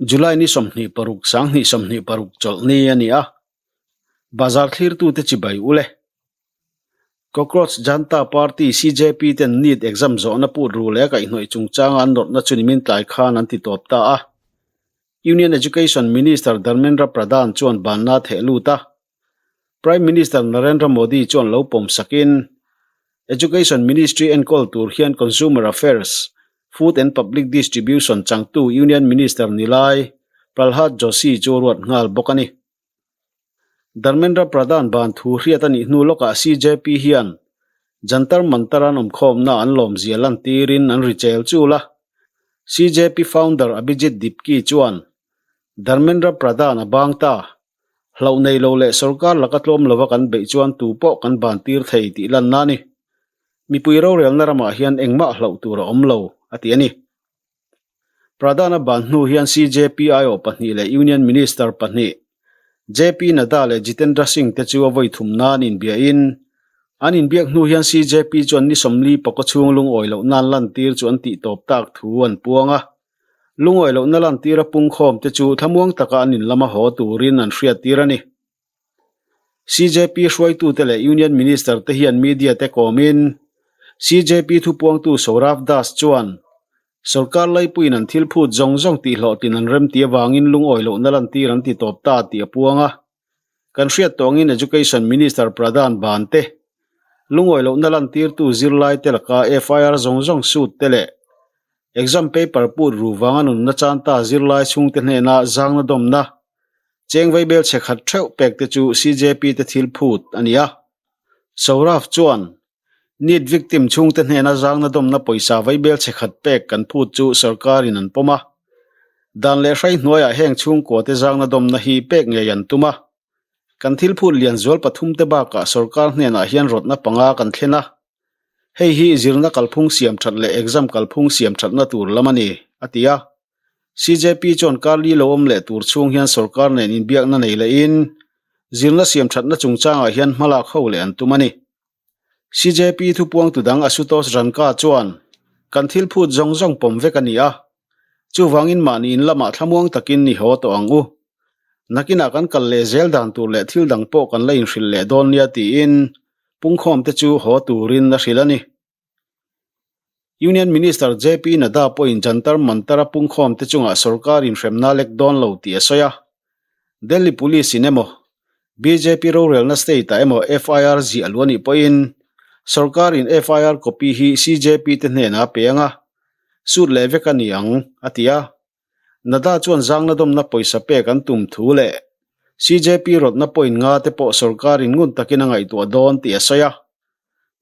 July ni 26 2026 chawlhni a ni a, bazar thlirtute chibai u le. Cockroach Janta Party, CJP, ten NEET exam zawhna put ru leh a kaihhnawih chungchanga an nawrhna chu nimin tlai khan an ti tawp ta a. Union Education Minister Dharmendra Pradhan chuan banna a theh lut a. Prime Minister Narendra Modi chuan lo pawm sakin, Education Ministry enkawl tur hian Consumer Affairs, Food and Public Distribution changtu Union Minister ni lai Pralhad Joshi chu ruat nghal bawk a ni. Dharmendra Pradhan ban thu hriat a nih hnu lawkah CJP hian Jantar Mantar an awmkhawmna an lawmzia lantirin an ri chel chul a. CJP founder Abhijit Dipki chuan Dharmendra Pradhan a bang ta. Hlauh nei lo leh sorkar laka tlawm lova kan beih chuan tu pawh kan ban tir thei tih lanna a ni. Mipui rorelna ramah hian engmah hlauh tur a awm lo, a ti a ni. Pradhan-a ban hnu hian CJPIO pahnih leh Union Minister pahnih, JP Nadda leh Jitendra Singh te chu a vawi thum nan inbiahin, an inbiak hnu hian CJP chuan ni 40 pakaw chhung lungawi loh nan lantir chu an tihtawp tak thu an puang a. Lungawi lohna lantira pungkhawm te chu thlamuang taka an inlama haw turin an hriattir a ni. CJP hruaitute leh Union Minister te hian media te kawmin CJP thupuangtu Sourav Das chuan sorkar laipuiin an thil phut zawng zawng tihhlawhtlin an remti avangin lungawi lohna lantir an ti tawp ta tih a puang a. Kan hriat tawngin Education Minister Pradhan ban te, lungawi lohna lantirtu zirlai te laka FIR zawng zawng sut te leh Exam paper put ru vanga nunna chan ta zirlai chhungte hnena zangna dawmna cheng vaibel chhe khat theuh pek te chu CJP te thil phut a ni a. Sourav chuan, NEET victim chhungte hnena zangna dawmna pawisa vaibel chhe khat pek kan phut chu sorkarin an pawm a. Dan leh hrai hnuaiah heng chhungkua te zangna dawmna hi pek ngei an tum a. Kan thil phut lian zual pathum te bakah sorkar hnenah hian rawtna panga kan thlen a. Hei hi zirna kalphung siam that leh exam kalphung siam thatna tur lam a ni, a ti a. CJP chuan karli lo awm leh tur chhung hian sorkar nen inbiakna nei lehin zirna siam thatna chungchangah hian hmalak ho leh an tum a ni. CJP thupuangtu dang Ashutosh Ranka chuan, Kan thil phut zawng zawng pawm vek a ni a, chuvangin mahni in lamah thlamuang takin i haw tawh ang u. Nakinah kan kal leh zel dan tur leh thil dang pawh kan la inhrilh leh dawn nia tiin pungkhawmte chu haw turin a hrilh a ni. Union Minister JP Nadda pawhin Jantar Mantar-a pungkhawmte chungah sorkar inhremna lek dawn lo tih a sawi a. Delhi Police-in emaw, bjp rorelna state-ah emaw FIR ziah luh a nih pawhin sorkarin FIR copy hi CJP te hnenah a pe ang a, sut leh vek a ni ang, a ti a. Nadda chuan zangna dawmna pawisa pek an tum thu leh CJP rawtna point nga te pawh sorkarin ngun takin a ngaihtuah dawn tih a sawi a.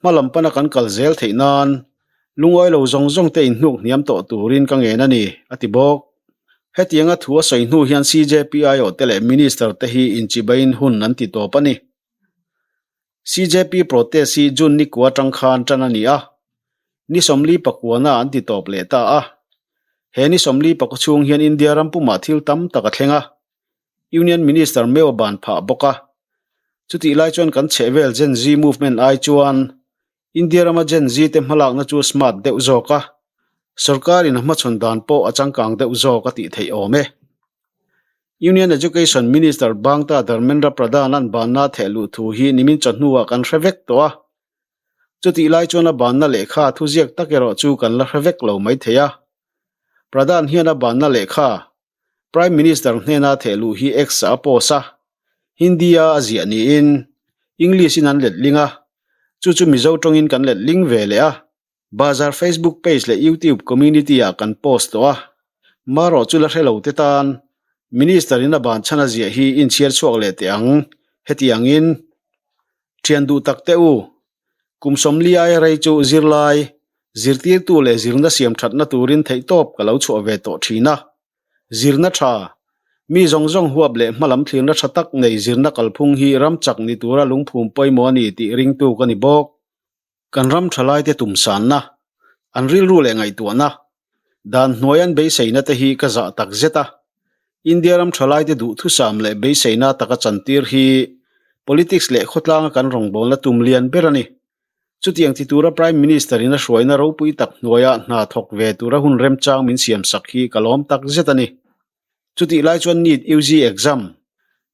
Hma lam pana kan kal zel theih nan lungawi lo zawng zawng te inhnuk hniam tawh turin ka ngen a ni, a ti bawk. Hetianga thu a sawi hnu hian CJP aiawhte leh Minister te hi inchibaiin hun an ti tawp a ni. CJP protest hi June ni kua atang khan tan a ni a, ni 40 pakuana an ti tawp leh ta a. He ni 40 pakua chhung hian India ram pumah thil tam tak a thleng a, Union Minister meuh a ban phah bawk a. Chutih lai chuan kan chhehvel Gen Z movement ai chuan India rama Gen Z te hmalakna chu smart deuh zawk a, sorkarin a hmachhawn dan pawh a changkang deuh zawk a tih theih awm e. Union Education Minister Bangta Dharmendra Pradhan-a'n banna a theh luh thu hi nimin chawhnuah kan hre vek tawh a. Chutih lai chuan a banna lehkha thuziak tak erawh chu kan la hre vek lo maithei a. Pradhan hian a banna lehkha Prime Minister hnena theh luh hi X-ah a post a, Hindi-a a ziah niin English-in an let ling a, chu chu Mizo tawngin kan let ling ve leh a. Bazar Facebook page leh YouTube community-ah kan post tawh a, marawh chu la hre lo te tan Minister-in a ban chhan a ziah hi inchhiar chhuak leh teh ang, hetiangin thian duh tak teh u. Kum 40 aia rei chu zirlai, zirtirtu leh zirna siam thatna turin theihtawp ka lo chhuah ve tawh thin a. Zirna tha, mi zawng zawng huap leh hmalam thlirna tha tak nei zirna kalphung hi ram chak ni tura lungphum pawimawh a ni tih ringtu ka ni bawk. Kan ram thalaite tumsanna, an rilru leh ngaihtuahna, dan hnuai an beiseina te hi ka zah tak zet a. India ram thalaite duhthusam leh beiseina taka chantir hi politics leh khawtlanga kan rawngbawlna tum lian ber a ni. Chutiang ti tura Prime Minister in a hruaina ropui tak hnuaia hna thawk ve tura hun remchang min siamsak hi ka lawm tak zet a ni. Chutih lai chuan NEET UG exam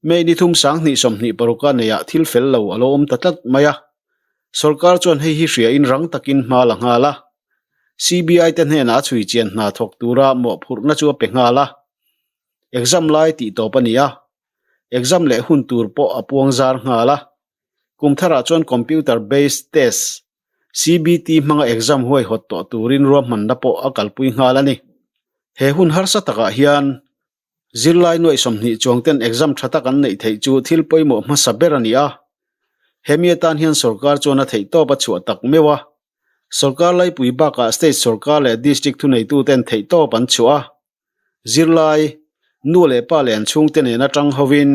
May ni thum 2026 a neihah thil fel lo a lo awm ta tlat mai a. Sorkar chuan hei hi hriain rang takin hma la nghal a. CBI te hnenah a chhui chian hna thawk tura mawhphurhna chu a pe nghal a. Exam lai tih tawp a ni a. Exam leh hun tur pawh a puang zar nghal a. Kum tharah chuan Computer Based Test, CBT, hmanga exam huaihawt tawh turin ruahmanna pawh a kalpui nghal a ni. He hun harsa takah hian zirlai nuaih 20 chuangten exam tha tak an neih theih chu thil pawimawh hmasa ber a ni a. Hemi atan hian sorkar chuan a theihtawp a chhuah tak meuh a. Sorkar laipui bakah state sorkar leh district thuneituten theihtawp an chhuah a. Zirlai, nu leh pa leh an chhungte nena tang hovin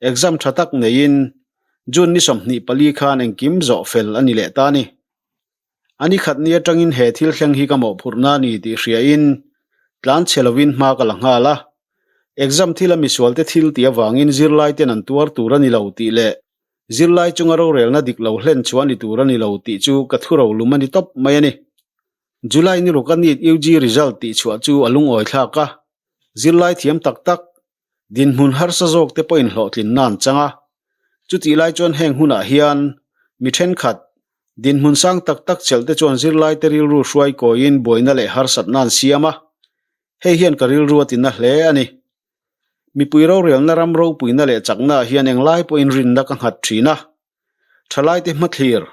exam tha tak neiin June ni 24 khan engkim zawh fel a ni leh ta a ni. A ni khat ni atangin he thil thleng hi ka mawhphurhna a ni tih hriain tlan chhe lovin hma ka la nghal a. Exam thila misualte thil tih avangin zirlaiten an tuar tur a ni lo tih leh zirlai chunga rorelna dik lo hlen chhuah a ni tur a ni lo tih chu ka thu rolum a ni tawp mai a ni. July ni ruk a NEET UG result tih chhuah chu a lungawi thlak a, zirlai thiam tak tak, dinhmun harsa zawk te pawhin hlawhtlinna an chang a. Chutih lai chuan heng hunah hian mi thenkhat, dinhmun sang tak tak chelh te chuan zirlai te rilru hruai kawiin buaina leh harsatna an siam a, hei hian ka rilru a tina hle a ni. Mipui rorelna ram ropuina leh chaknaah hian englai pawhin rinna ka nghat thin a, Thalaite hmathlir,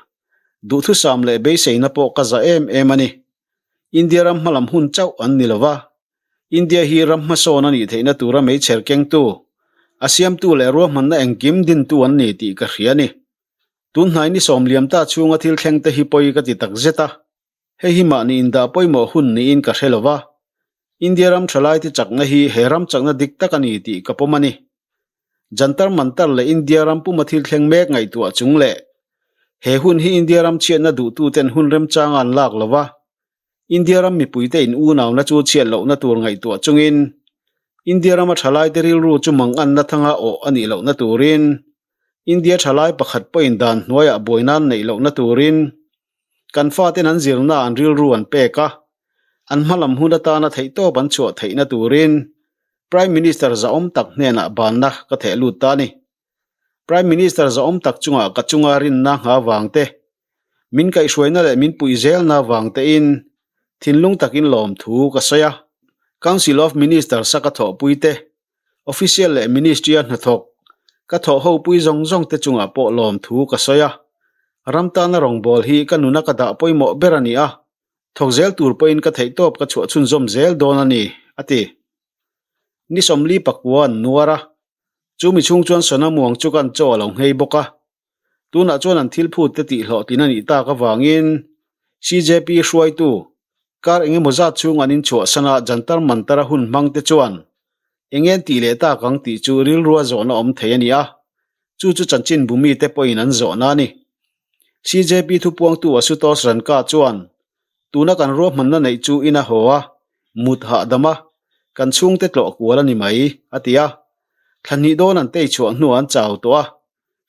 duhthusam leh beiseina pawh ka za em em a ni. India ram hmalam hun chauh an ni lova, India hi ram hmasawn a nih theihna tura meichher kengtu, a siamtu leh ruahmanna engkim dintu an ni tih ka hria a ni. Tunhnai ni sawm liam ta chhunga thil thlengte hi pawi ka ti takzet a. Hei hi mahni indah pawimawh hun niin ka hre lova, India ram thalaite chakna hi he ram chakna dik tak a ni tih ka pawm a ni. Jantar Mantar leh India ram puma thil thleng mek ngaihtuah chung leh he hun hi India ram chhiatna duhtuten hun remchanga an lak lova, India ram mipuite in unauna chu chhiat lohna tur ngaihtuah chungin India rama thalaite rilru chu manganna thanga awh a nih lohna turin India thalai pakhat pawhin dan hnuaiah buaina an neih lohna turin Kan faten an zirna an rilru an pek a, an hmalam hun atana theihtawp an chhuah theihna turin Prime Minister zahawm tak hnenah banna ka theh lut ta a ni. Prime Minister zahawm tak chungah ka chunga rinna ngha vang te, min kaihhruaina leh min puih zelna vang tein thinlung takin lawmthu ka sawi a. Council of Ministers a ka thawhpui te, Official leh Ministry-a hnathawk ka thawh hopui zawng zawng te chungah pawh lawmthu ka sawi a. Ram tana rawngbâwl hi ka nuna ka dah pawimawh ber a ni a, thawk zel tur pawhin ka theihtawp ka chhuah chhunzawm zel dawn a ni, a ti. Ni 40 pakua an nuar a, chu mi chhung chuan Sona muang chu kan chaw a lo nghei bawk a. Tunah chuan an thil phut te tih hlawhtlin a nih tak avangin CJP hruaitu kar eng emaw zat chhung an inchhuahsan a Jantar Mantar-a hun hmang te chuan eng nge an tih leh tak ang tih chu rilrua zawhna awm thei a ni a, chu chu chanchinbu mite pawhin an zawhna a ni. CJP thupuangtu Ashutosh Ranka chuan tuna kan ruahmanna neih chu in a haw a, mut hahdam a, kan chhungte tlawh kual a ni mai, a ti a. Thla hnih dawn an tei chhuah hnuah an chau tawh a,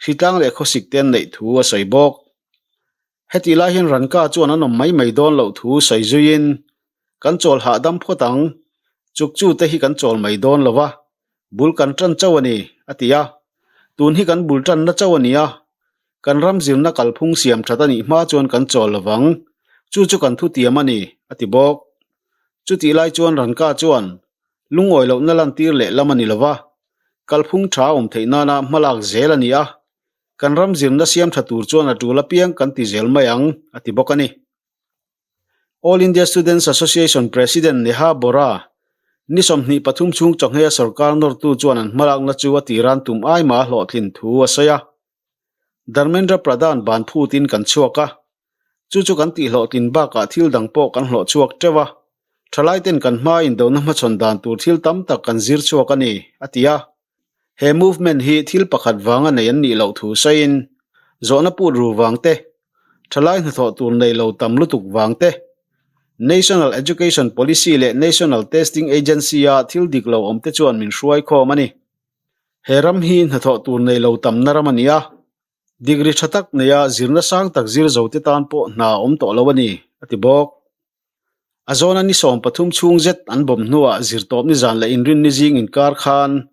Hritlang leh khawsik te an neih thu a sawi bawk. Hetih lai hian Ranka chuan an awm mai mai dawn loh thu sawi zuiin, Kan chawl hahdam phawt ang, chuk chu te hi kan chawl mai dawn lo va, bul kan tan chauh a ni, a ti a. Tun hi kan bul tanna chauh a ni a, kan ram zirna kalphung siam that a nih hma chuan kan chawl lo vang, chu chu kan thutiam a ni, a ti bawk. Chutih lai chuan Ranka chuan Lungawi lohna lantir leh lam a ni lova, kalphung tha awm theih nana hmalak zel a ni a, kan ram zirna siam tha tur chuan a tul apiang kan ti zel mai ang, a ti bawk a ni. All India Students Association President Neha Bora, ni 23 chhung chawhngheia sorkar nawrtu chuan an hmalakna chu a tiran tum ai mah a hlawhtlin thu a sawi a. Dharmendra Pradhan ban phutin kan chhuak a, chu chu kan tihhlawhtlin bakah thil dang pawh kan hlawh chhuak teuh a, thalaiten kan hma indona hmachhawn dan tur thil tam tak kan zir chhuak a ni, a ti a. He movement hi thil pakhat vanga nei an nih loh thu sawiin, zawhna put ru vang te, thalai hnathawh tur nei lo tam lutuk vang te, National Education Policy leh National Testing Agency-a thil dik lo awm te chuan min hruai khawm a ni. He ram hi hnathawh tur nei lo tamna ram a ni a, degree tha tak neia zirna sang tak zir zo te tan pawh hna a awm tawh lo a ni, a ti bawk. A zawna ni 13 chhung zet an bomb hnuah zirtawp nizan leh inrinni zing inkar khan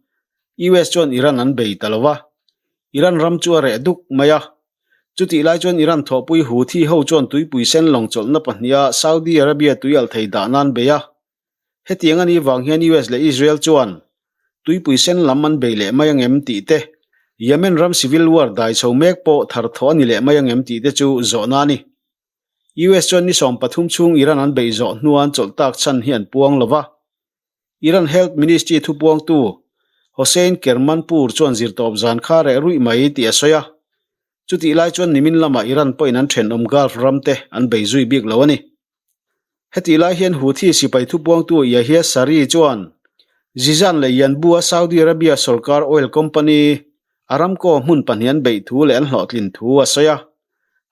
US chuan Iran an bei ta lo va, Iran ram chu a reh duk mai a. Chutih lai chuan Iran thawhpui Houthi ho chuan tuipui sen lawng chawlhna pahniha Saudi Arabia tuialh thei dah nan bei a. Hetiang a nih vang hian US leh Israel chuan tuipui sen lam an bei leh mai angem tih te, Yemen ram civil war dai chho mek pawh thar thawh a ni leh mai angem tih te chu zawhna a ni. US chuan ni 13 chhung Iran an beih zawh hnuah an chawlh tak chhan hi an puang lo va. Iran Health Ministry thupuangtu Hossein Kermanpour chuan zirtawp zan kha reh ruih mai tih a sawi a. Chutih lai chuan nimin lamah Iran pawhin an thenawm Gulf ram te an bei zui bik lo a ni. Hetih lai hian Houthi sipai thupuangtu Yahya Saree chuan Jizan leh Yanbu-a Saudi Arabia sorkar oil company Aramco hmun pahnih an beih thu leh an hlawhtlin thu a sawi a.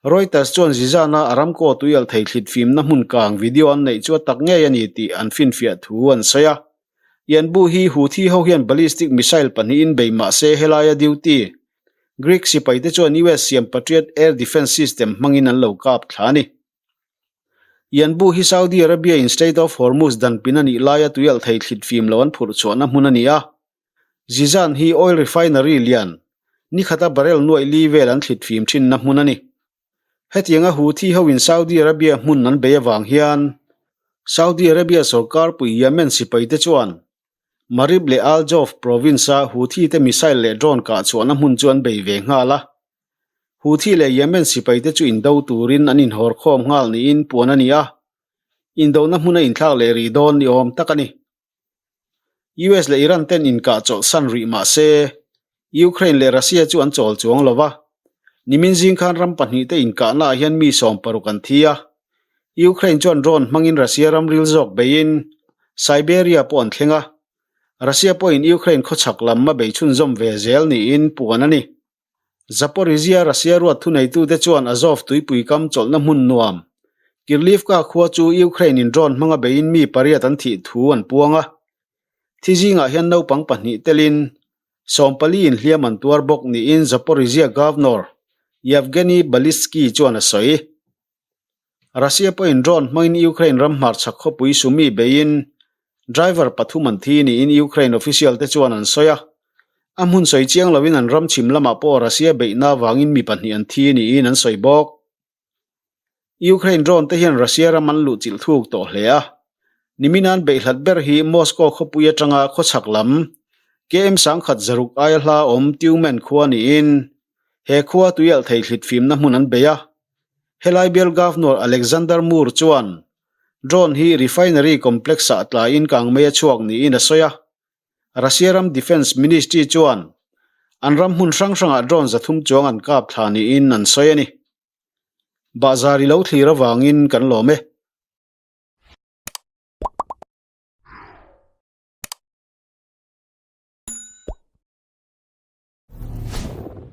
Reuters chuan Jizan-a Aramco tuialh thei thlit fimna hmun kang video an neih chu a tak ngei a ni tih an finfiah thu an sawi a. Yanbu hi Houthi ho hian ballistic missile pahnihin bei mah se helaia duty Greek sipaite chuan US siam Patriot air defence system hmangin an lo kap thla a ni. Yanbu hi Saudi Arabia in Strait of Hormuz dan pin a nih laia tuialh thei thlit fim lo an phurh chhuahna hmun a ni a. Jizan hi oil refinery lian, ni khata barrel nuaih li vel an thlit fim thinna hmun a ni. Hetianga Houthi hoin Saudi Arabia hmun an bei avang hian Saudi Arabia sorkar pui Yemen sipaite chuan Marib leh Al-Jawf province-a Houthi te missile leh drone kah chhuahna hmun chu an bei ve nghal a. Houthi leh Yemen sipaite chu indo turin an inhawr khawm nghal niin puan a ni a, indona hmun a inthlak leh rih dawn ni awm tak a ni. US leh Iran ten inkah chawlhsan rih mah se, Ukraine leh Russia chu an chawl chuang lo va, nimin zing khan ram pahnihte inkahnaah hian mi 60 an thi a, Ukraine chuan drone hmangin Russia ram ril zawk beiin Siberia pawh an thleng a, Russia pawhin Ukraine khawchhak lam a bei chhunzawm ve zel niin puan a ni. Zaporizhzhia Russia ruat thuneitute chuan Azov tuipui kam chawlhna hmun nuam, Kirlivka khua chu Ukraine-in drone hmanga beiin mi pariat an thih thu an puang a. Thi zingah hian naupang pahnih telin 14 inhliam an tuar bawk niin Zaporizhzhia Governor Yevgeny Balitsky chuan a sawi. Russia pawhin drone hmangin Ukraine ram hmarchhak khawpui Sumy beiin driver pathum an thi niin Ukraine official te chuan an sawi a. A hmun sawi chiang loin an ram chhim lamah pawh Russia beihna avangin mi pahnih an thi niin an sawi bawk. Ukraine drone te hian Russia ram an luhchilh thuk tawh hle a. Nimin an beihhlat ber hi Moscow khawpui atanga khawchhak lam KM 106 aia hla awm Tyumen khua niin he khua tuialh thei thlit fimna hmun an bei a. Helai bial Governor Alexander Moore chuan drone hi refinery complex-ah tlaiin kangmei a chhuak niin a sawi a. Russia ram Defence Ministry chuan an ram hmun hrang hrangah drone 300 chuang an kap thla niin an sawi a ni. Bahzar i lo thlir avangin kan lawm e.